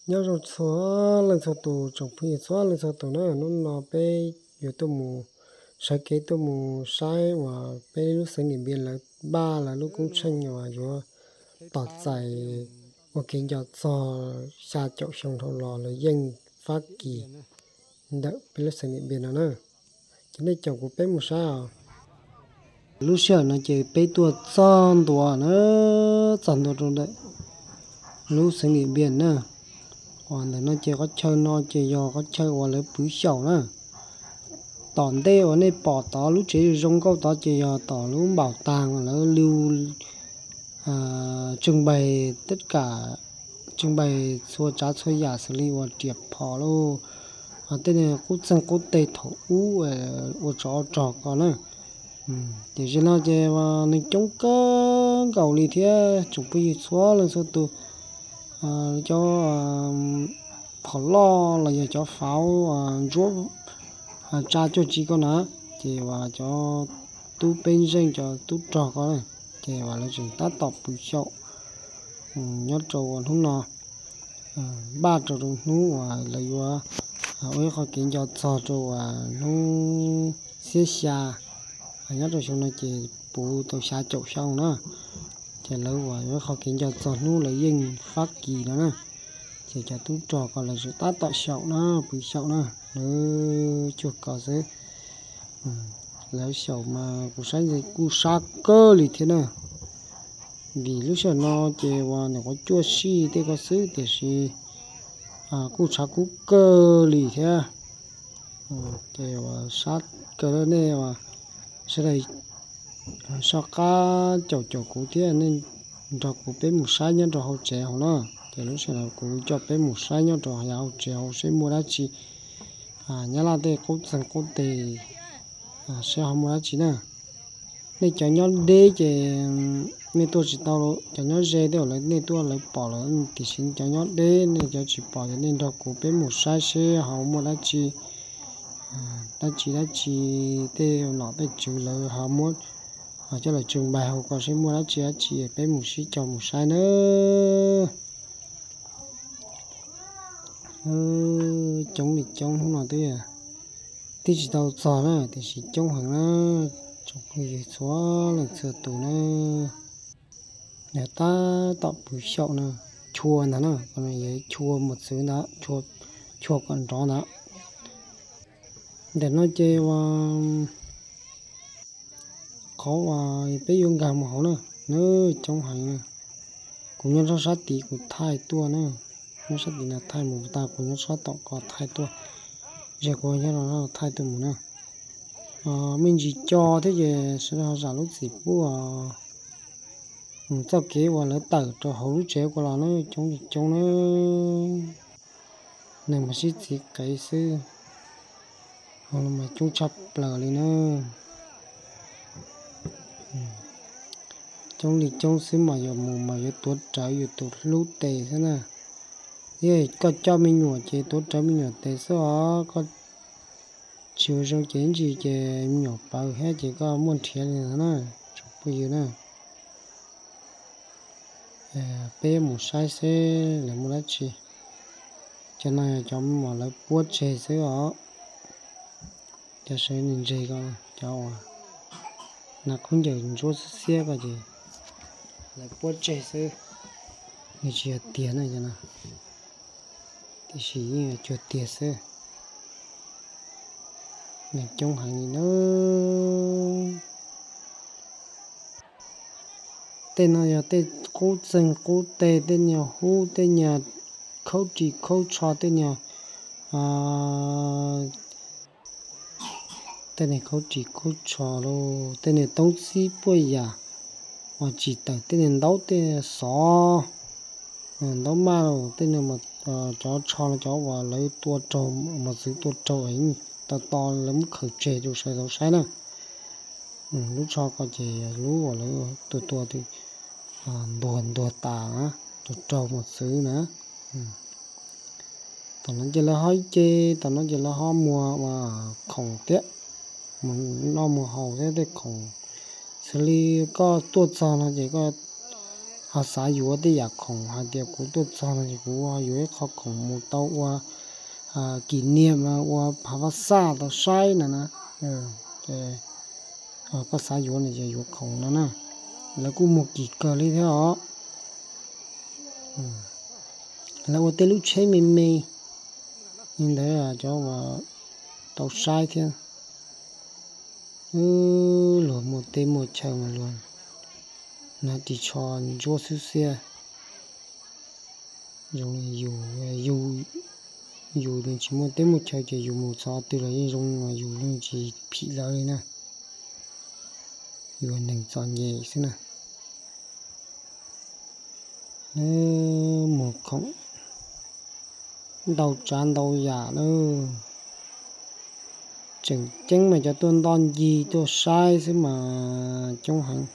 Nyob zoo txhua leej txhua tus, tsoom phooj ywg txhua leej txhua tus na, hnub no peb yuav tuaj mus sawv kev tuaj mus saib uas peb lub xeev Niam Npias lawv npaj lawv lub koob tsheej uas yuav tos txais ua kev nco txog xya caum xyoo dhau los lawv yeej Fab Kis ntawm peb lub xeev Niam Npias no na. Ces nej caum kuv peb mus saib os. Lub sij hawm no ces peb tuaj txog ntua na, txog ntua rau ntawm lub xeev Niam Npias na. Uas ntawm no ces qhov chaw no ces yog qhov chaw uas lawv pwv xyaum na. Tom ntej uas nej pom tod lub tsev zoo nkauj tod ces yog tom lub npaum tag uas lawv lu tswj npais tej kam, tswj npais txhua tsav txhua yam xws li uas riam phom lauj, tej niag qub txeeg qub teg thaum ub ua tsov rog ko na. Tiam sis no ces nws coob kawg nkaus li thiab tsoom phooj ywg txhua leej txhua tus, cov phom loj los yog cov fauv ntsuab tsa cuaj tsi ko na, ces uas cov tub peb zeej cov tub rog ko na, ces uas lawv tseem tab tom pwv xyaum nyob rau uas hnub no, npaj rau rau hnub uas lawv yuav ua ib qho kev nco txog rau uas hnub xiab xya nyob rau xyoo no ces puv tau xya caum xyoo na. Ces lawv uas ua ib qho kev nco txog hnub lawv yeej Fab Kis no na, ces cov tub rog ko lawv tseem tab tom xyaum na, pwv xyaum na, lawv cuag ko xwb. Lawv xyaum mas kuv saib ntxim kuj sab kawg li thiab na. Vim lub sij hawm no ces uas nyuam qhuav cuaj sij tej ko xwb tiam sis kuj tshav kub kawg li thiab. Ces uas sab kawg li nej uas sawv daws soj qab caum caum kuv thiab nej nrog kuv peb mus saib nyob rau hauv tsev hauv na. Ces lub sij hawm no kuv coj peb mus saib nyob rau yav hauv tsev hauv seb muaj dab tsi, Nyab Laj tej qub txeeg qub teg, seb ho muaj dab tsi na. Nej cov nyob deb ces nej tuaj tsis tau, cov nyob ze tej uas lawv nej tuaj lawv pom lawm, tiam sis cov nyob deb nej cov tsis pom ces nej nrog kuv peb mus saib seb ho muaj dab tsi, dab tsi dab tsi tej nom tej tswv lawv ho muab coj los tsoo npais hauv ko seb muaj dab tsi dab tsi, peb mus sib cog mus saib nawb. Coob li coob hnub no twb, twb tsis tau txog na tiam sis coob heev na, tsoom phooj ywg txhua leej txhua tus na. Yog tab tom pwv xyaum na, chua ntag na, yog chua mos txwv ntag, chua kom nrov ntag. Ntawm no ces uas qhov uas peb yuav nkag mus hauv na, nws coob heev na. Kuv nyob rau sab tid kuv thaij tuaj na, nyob sab tid no thaij mus tag kuv nyob sab tom ko thaij tuaj, ze kuv nyob rau thaij tuaj mus na. Me ntsis co thiab ces sawv daws ho zam lub txim pub mus txoj kev uas lawv tawm rau hauv lub tsev ko los na, coob li coob na. Neeg mas sib txiv qev xwb, ho los mas coob tshaj plaws li na. Coob li coob xwb mas yuav mus mas yuav tuav rawv yus tus hlub tes xwb na. Yog koj coj me nyuam ces tuav rawv me nyuam tes xwb os, koj tsis ua zoo ces ib ntsis ces me nyuam pawv thiab ces koj muaj nrhiav li ntawd na, tsoom phooj ywg na. Peb mus saib seb lawv muaj dab tsi. Cov no yog cov uas lawv puab tseg xwb os. Cov sawv ntseg ko, cov uas nas khaub ncaws ntsuab xiab ko ces lawv puab tseg xwb, nws tsis yog tiag na cov no, tiam sis yeej yog cuag tiag xwb. Neeg coob heev li na. Tej no yog tej qub txeeg qub teg, tej niag hub, tej niag khaub ris khaub tsho, tej niag, tej niag khaub ris khaub tsho los tej niag toob txib puaj yam uas tsim tawm tej niag ntaub tej xov, ntaub maj los tej niag, cov tsho no cov uas lawv tua raug, mos txwv tua raug to to lawv muab khaws tseg rau sawv daws saib na. Lub tsho ko ces lub uas lawv tua tua ntuag ntuag tas, tua raug mos txwv na. Tom no ces lawv ho ib ce, tom no ces lawv ho muag khoom thiab, mus noj mus haus thiab tej khoom. Xws li koj tuaj txog no ces koj ho xav yuav tej yam khoom hais tias kuv tuaj txog no ces kuv yuav ib qho khoom mus tau ua kỷ niệm, ua phav vaj xaj tau saib no na. Koj xav yuav no ces yuav khoom no na. Lawv kuj muag kim kawg li thiab os. Lawv ua tej lub tsheb me me li ntawd cov uas tau saib thiab. Luag muaj teb muaj chaw mas luag hnav ris tsho ntsuab xwb xiab. Zoo li yus, yus tsis muaj teb muaj chaw ces yus mus txog twg los yeej zoo, yus yeej tsis phim lawv li na. Yus neeg txom nyem xwb na. Muag khoom ntau tsav ntau yam na. Tseem ceeb mas cov tuaj ntoj ncig tuaj saib xwb mas coob heev.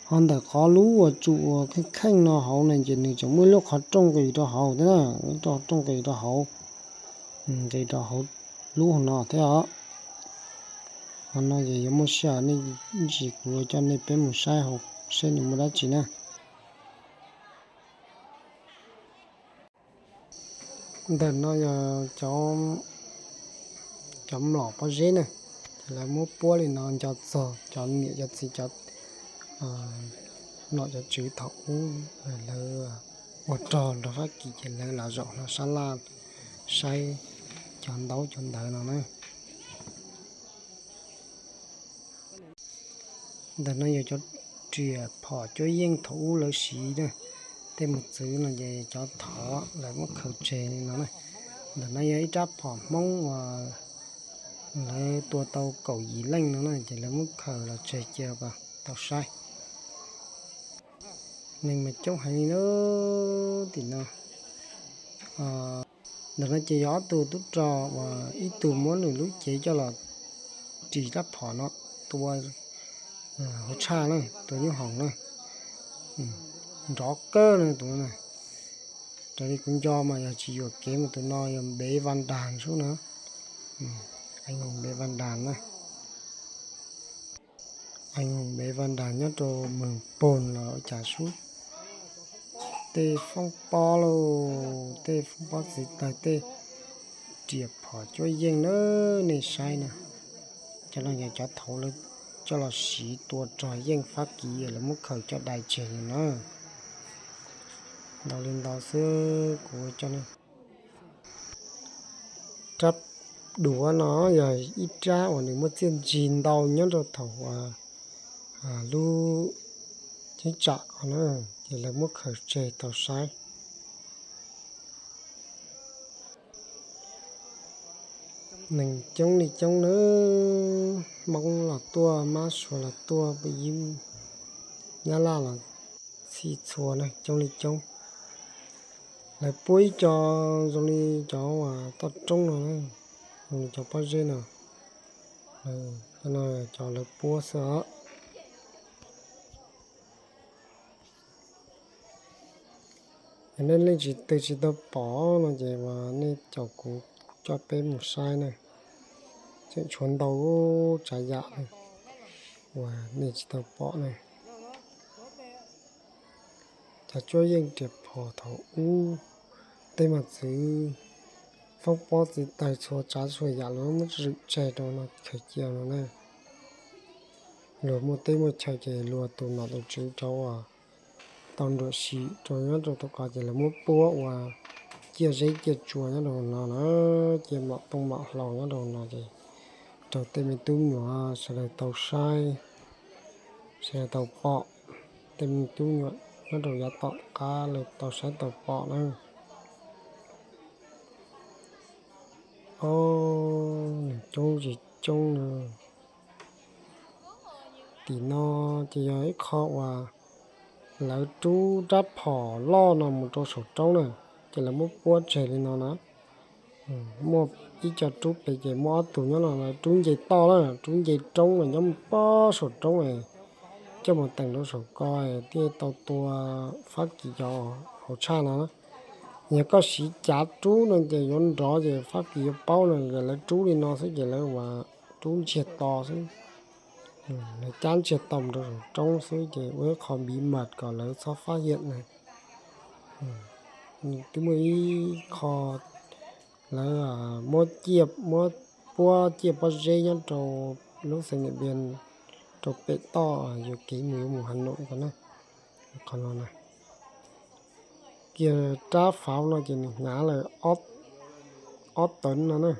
Ho ntawm qhov lub uas tsum uas kheej kheej no hauv na ces nws tseem muaj ib lub qhov rooj nqis rau hauv thiab na, ib lub qhov rooj nqis rau hauv, nqis rau hauv lub hauv no thiab os. Qhov no ces yuav muaj sij hawm nej ntsis kuv yuav coj nej peb mus saib hauv seb nws muaj dab tsi na. Ntawm no yog cov mlom pob zeb na, ces lawv muab puab li no nco txog cov niam cov txiv cov mlom cov tswv thaum ub lawv ua rog nrog Fab Kis ces lawv los zaum hlo sab laj saib cov ntaub cov ntawv no na. Ntawm no yog cov riam phom cuab yeej thaum ub lawv siv na. Tej mos txwv no ces cov thov lawv muab khaws tseg li no na. Ntawm no yog ib rab phom Hmoob uas lawv tua tau kaum yim leej no na, ces lawv muab khaws los tseg cia kom tau saib. Neeg mas coob heev li na tim no. Ntawm no ces yog ob tug tub rog uas ib tug muab nws lub cev coj los ris rab phom no tua hauv tshaj na, tua nyoob hoom na. Nrov kawg na tus no na. Raws li kuv nco mas yog tsis yuam kev mas tus no yog npev Vaj Dag sub na. Npev Vaj Dag na. Npev Vaj Dag nyob rau Moos Poog los ua cas sub. Tej foob pob lauj, tej foob pob txiv taws, tej riam phom cuab yeej na, nej saib na. Cov no yog cov thaum lawv coj los siv tua rog yeej Fab Kis lawv muab khaws coj dai tseg li na. Ntau li ntau xwb kuv coj nej. Rab duav no yog ib rab uas nws muaj txiaj ntsig ntau nyob rau thaum lub cheeb tsam no na, ces lawv muab khaws tseg tau saib. Neeg coob li coob nawb, Hmoob los tuaj, Mab Suav los tuaj, peb yim Nyab Laj los txhij txhua na, coob li coob. Lawv puab ib co zoo li cov uas toj roob no, zoo li cov pob zeb no, cov no cov lawv puab xwb os. Yog nej leej twg tsis tau pom no ces uas nej caum kuv coj peb mus saib na. Tseem tshuav ntau tsav yam uas nej tsis tau pom na. Cov cuab yeej riam phom thaum ub, tej mos txwv, foob pob txiv taws txhua tsav txhua yam los muab zwm tseg rau no khaws cia no na. Luag muaj teb muaj chaw ces luag tus nom tus tswv cov uas tau nruam sim rau nyob rau tom ko ces lawv muab puab ua ciaj zeb ciaj tsua nyob rau no na, ciaj mom tooj mom hlau nyob rau no ces raug tej me tub nyuam sawv daws tau saib, sawv daws tau pom, tej me tub nyuam nyob rau yav tom qab lawv tau saib tau pom na. Ob, neeg coob tsis coob na. Tim no ces yog ib qho uas lawv rub rab phom loj no mus rau saum roob na, ces lawv muab puab tseg li no na. Muaj ib co rub pem ces muaj ob tug nyob no, lawv rub nce toj na, rub nce roob mas nyob mus pob saum roob, coj mus teem rau saum ko thiaj tau tua Fab Kis cov hauv tshaj no na. Yog koj siv cav rub no ces yuav nrov ces Fab Kis yuav paub no, lawv rub li no xwb ces lawv ua rub ntsiag to xwb. Lawv cab ntsiag to rau saum roob xwb ces ua ib qho npiv mas kom lawv txhob fab hiam na. Twb muaj ib qho lawv muab ciaj, muab puab ciaj pob zeb nyob rau lub xeev Niam Npias rau pem toj yuav kev mus yuav mus Has Noim ko na. Qhov no na, kiag rab fauv no ces nws hnyav lawm ob tawv no na.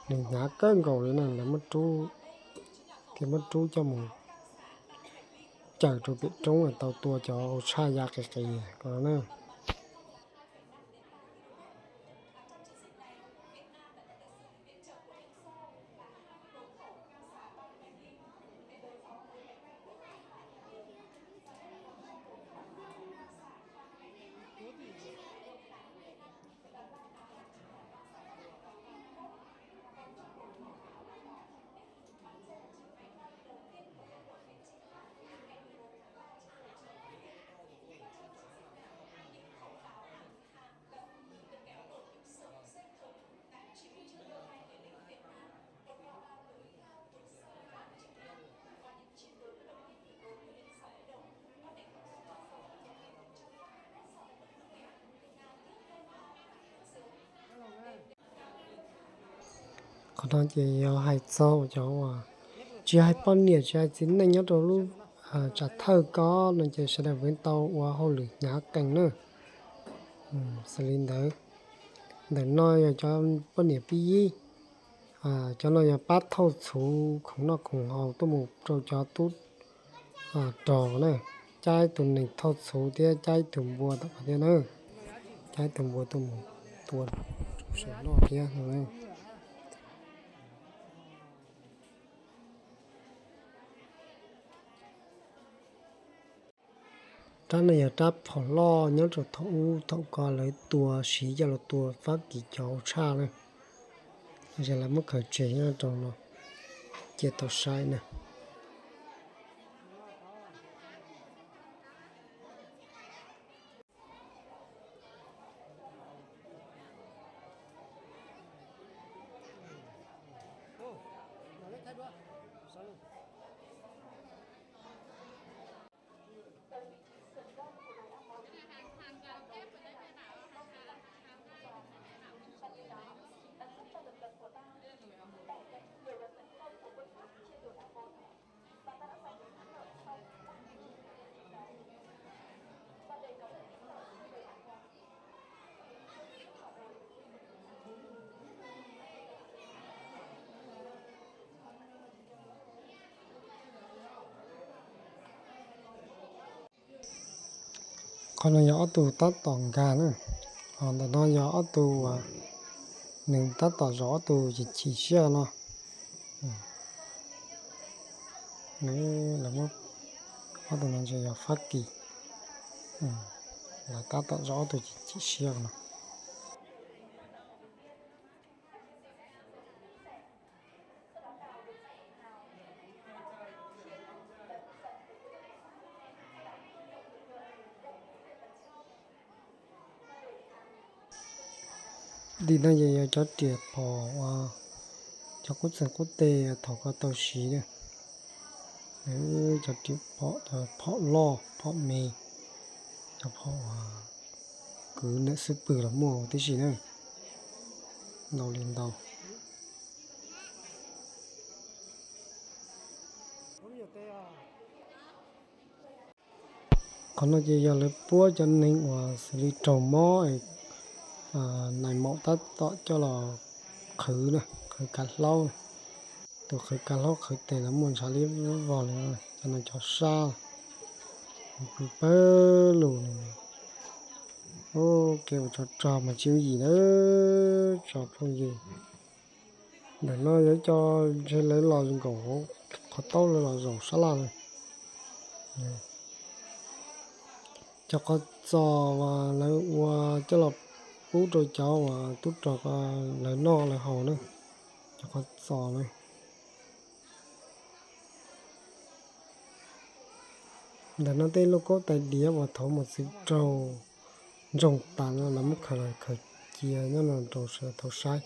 Nws hnyav kawg nkaus li na, lawv muab rub, thiaj muab rub coj mus cawm rau pem roob tau tua cov hauv tshaj ya qis qis ko na. Qhov no ces yog hais txog cov uas tsis hais poj niam tsis hais txiv neej nyob rau lub tsam thawj ko no ces sawv daws yeej tau ua hauj lwm hnyav qees na. Xws li ntawd, ntawm no yog cov poj niam pib yib, cov no yog pab thauj txhuv khoom noj khoom haus tuaj mus rau cov tub rog na, cab ib tug neeg thauj txhuv thiab cab ib tug npua tom qhov thiab na, cab ib tug npua tuaj mus tua saum noj thiab no. Rab no yog rab phom loj nyob rau thaum ub thaum ko lawv tua siv coj los tua Fab Kis cov hauv tshaj na, es lawv muab khaws tseg nyob rau no cia tau saib na. Qhov no yog ob tug tab tom nkag na, ho ntawm no yog ob tug uas nws tab tom zaum ob tug chim chim siab no. Ob tug no ntshe yog Fab Kis, lawv tab tom zaum ob tug chim chim siab no. Tim no ces yog cov riam phom uas cov qub txeeg qub teg thaum ko tau siv na. Cov riam phom, phom loj phom me, cov phom uas kwv ntawm xub pwg los muaj tib si na, ntau li ntau. Qhov no ces yog lawv puab cov neeg uas xws li raug mob, nais maum tab tom coj los qhwv, qhwv kav hlaub. Tus qhwv kav hlaub qhwv tes los muaj ntshav li vog li, cov no cov sab pw pawg lug li. Kev ua tsov rog mas tsis yooj yim na tsoom phooj ywg. Ntawm no yog ib co ntshe lawv los nkaum hauv qhov taub lawv los zaum sab laj na. Cov qhov txos uas lawv ua coj los pub rau cov uas tub rog lawv noj lawv haus na, cov qhov txos na. Ntawm no tej lauj kaub tais diav uas thaum mus txwv raug ntsoog tas no lawv muab khaws los khaws cia nyob no rau sawv daws tau saib.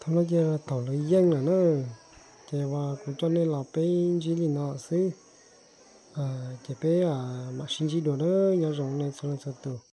Hnub no ces thaum lawv yeej lawm na, ces uas kuv coj nej los peb ntsib li no xwb. Ces peb mam sib ntsib dua na, nyob zoo nej txhua leej txhua tus.